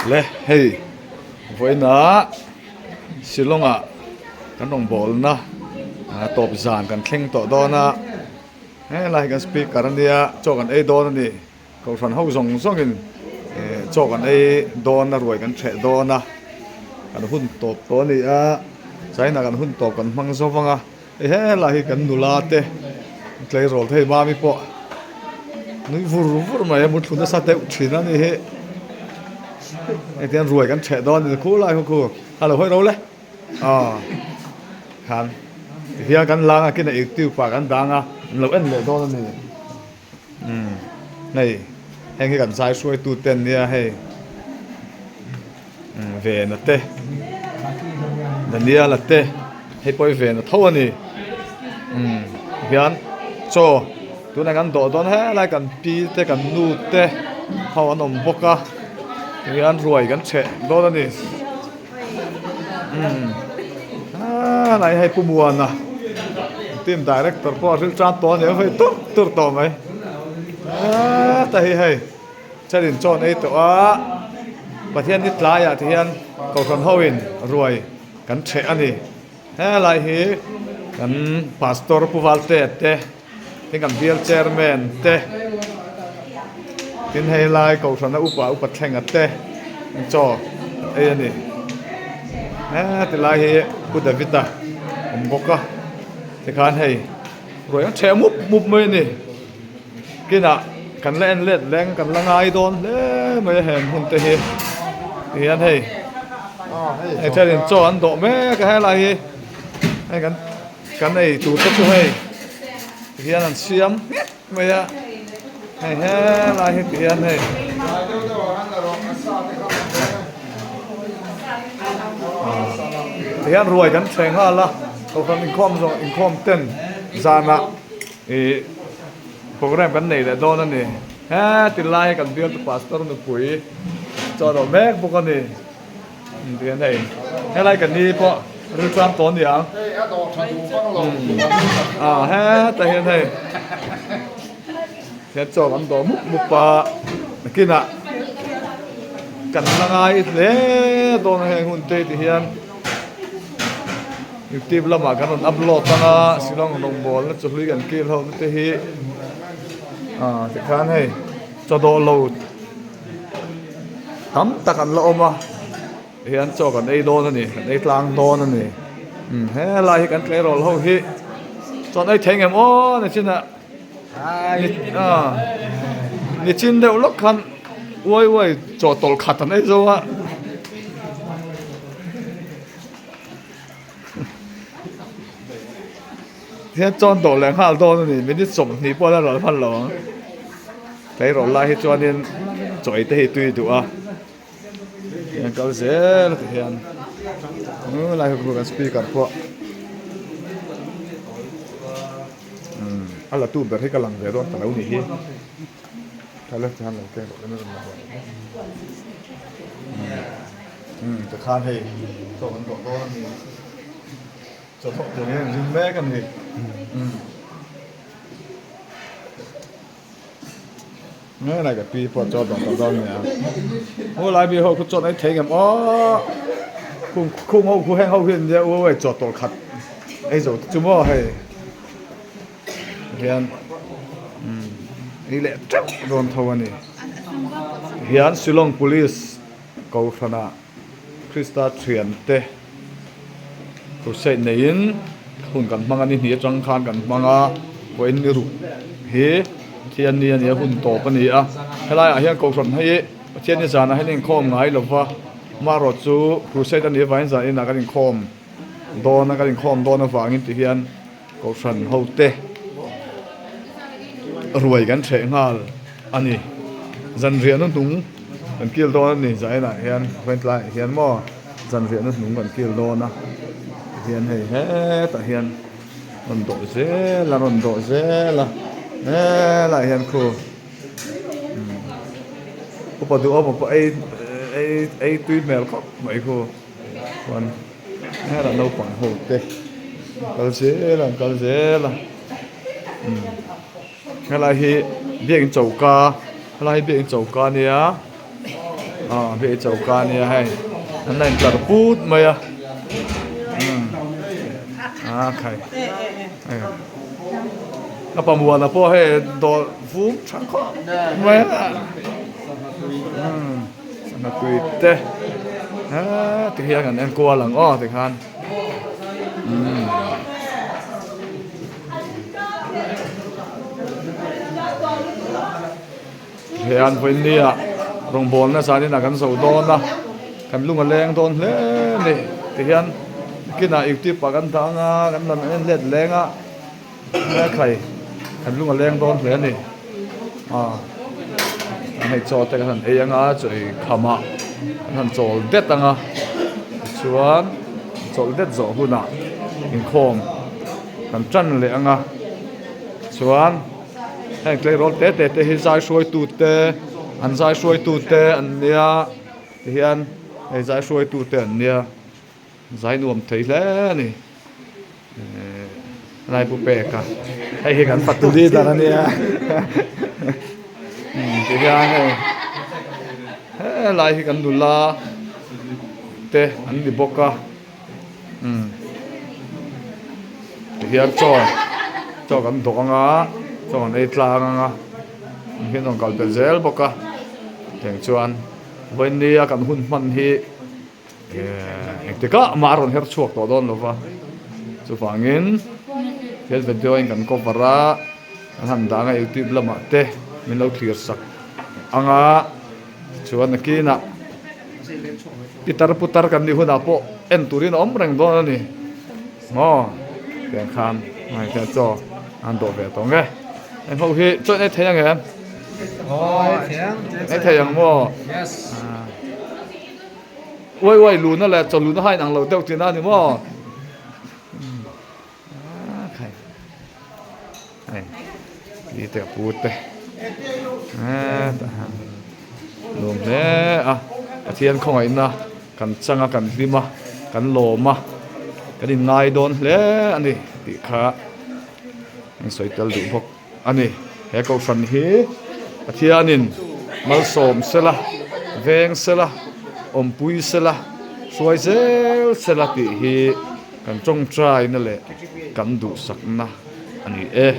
Le hei vawiinah Shillong ah kan rawngbawlna tawp zan kan thleng tawh dawn a helai hi kan speaker ania chaw kan ei dawn a ni kohhran ho zawng zawng in chaw kan ei dawn a ruai kan hreh dawn a kan hun tawp tawh a ni a china kan hun tawp kan hmang zo vang a. Hei helai hi kan nula te tleirawl te hei mami pawh nui vur vur mai a mutthlu nasa deuh thin a ni hi hetiang ruai kan ṭheh dawn a ni khulai khaw khu a lo hawi ro le aw khan tihian kan lang a kina youtube ah kan dang a an lo en leh dawn a ni umm hei heng hi kan zai hruaitu te an nia hei. Vena te Daniela te hei pawh hi Vena tho a ni umm hian chaw tunah kan dawh dawn helai kan pi te kan nu te ho an awm bawk a tihian ruai kan chheh dawn a ni umm helai hei Pu Muana team director pawh a hril tan tawh a ni ang hei tur tur tawh mai heta hi hei. Charin chaw an ei tawh a, Pathian ni tlaiah te hian Kohhran hoin ruai kan ṭheh a ni. Helai hi kan Pastor Pu Valtea te, tin kan Bial Chairman te, tin hei lai Kohhrana upa upa thlenga te chaw an ei a ni. Heti lai hi Pu David-a awm bawk a, tikhan hei ruai an ṭheh mup mup mai a ni. Kinah kan la en let leng kan la ngai dawn hle mai a heng hun te hi tihian hei hei thenin chaw an dawh mek a helai hi hei kan kan ei tur te chu hei tihian an siam nghet mai a hei helai hi tihian hei tihian ruai kan thleng nghal a kohhran inkhawm zawng inkhawm ten zanah Ih program kan nei leh dawn a ni. Heti lai hi kan bialtu pastor nupui chaw dawh mek bawk a ni. Tihian hei helai ka ni pawh riltlang tawh a ni ang. Ah hetah hian hei hian chaw kan dawh mup mup a nakinah kan la ngai hle dawn a heng hun te ti hian. Youtube lamah kan rawn upload ang a Shillong rawngbawlna chu hlui kan kil ho te hi ah tikhan hei chaw dawh lo tam tak an la awm a tihian chaw kan ei dawn a ni kan ei tlang dawn a ni umm helai hi kan tleirawl ho hi chaw an ei thei ngem aw ni chin ah ah ni chin deuh lawk khan uai uai chaw tawlh khat an ei zo a. Hian chawn dawh leh nghal dawn a ni minute 20 pawh la ral hman lo ang tleirawl lai hi chuanin chaw ei te hi tui duh a hian kal zel ti hian helai hi kan speaker pawh umm a la tu ber hi ka lang ve dawn ta lo ni hi. Umm tikhan hei chaw kan dawh dawn a ni chaw thawk tur hian in ring mek a ni umm helai ka pi pawh chaw dawh tawh dawn a ni a helai mi ho khu chaw an ei thei ngem aw khung khung ho khu heng ho hi an nia u hei chaw tawlh khat ei zo te chu maw hei. Hian ei leh teuh dawn tho a ni. Hian Shillong Police Kohhrana Krista thiante crusade neiin hun kan hmang a ni hnih atang khan kan hmang a vawiin ni ruk hi Pathian ni a ni a hun tawp a ni a helaiah hian Kohhran hi Pathian ni zanah hian inkhawm ngai lova amaherawh chu crusade a nih avangin zan inah kan inkhawm dawn a kan inkhawm dawn avangin ti hian. Kohhran hote ruai kan hreh nghal a ni. Zanriahna hnung kan kil dawn a ni zainah hian vawiin tlaiah hian maw zanriahna hnung kan kil dawn a tihian hei hetah hian rawn dawh zel a rawn dawh zel a helaiah hian khu upa duhawm pawh ei ei ei tui hmel khawp mai khu chuan. Hela naupang ho te kal zel a an kal zel a umm helai hi biakin choka helai hi biakin choka ania. Aw hei choka a nia hei an la intlar put mai a umm a khai hei ka pamuana pawh hei dawr vum tha khawp mai a umm sangha tui te tikhian kan enkual ang aw tikhan umm. Hian vawinia rawngbawlna zanin ah kan zo dawn a, kan lung a leng dawn hle a ni. Tihian kinah youtube ah kan dah anga kan lam en let leng a, hmelthai kan lung a leng dawn hle a ni. Aw hei chaw te kan han ei anga chaw ei kham ah kan han chawl det anga tichuan chawlh det zawh hunah inkhawm kan tan leh anga chuan. Heng tleirawl te te te hi zai hruaitu te an zai hruaitu te an nia tihian hei zai hruaitu te an nia zai nuam thei hle a ni ehh helai pu peka hei hi kan fatu leader a nia tihian hei helai hi kan nula te an ni bawk a. Umm tihian chaw chaw kan dawk anga chaw kan ei tlang anga hian rawn kal pel zel bawk a tiang chuan vawinia kan hun hman hi ehh engtikah mah a rawn her chhuak tawh dawn lo va chuvangin thil video in kan cover a kan han dah anga youtube lamah te min lo thlir sak anga chuan nakinah. Pitar putar kan nih hunah pawh en turin a awm reng dawn a ni maw tiang khan hei chaw an dawh ve tawh nge heng ho hi chaw in ei thei ang em ei thei ang maw uai uai luna leh chaw luna kha inang lo deuh tihna a ni maw Hei pi te pu te hetah hian nuam hle a Pathian khawngaihna kan chang a kan hlim a kan lawm a kan inngai dawn hle a ni tih kha an sawi tel duh bawk a ni he kohhran hi Pathianin malsawm sela veng sela awmpui sela hruai zel sela tih hi kan tawngtaina leh kan duhsakna. A ni e.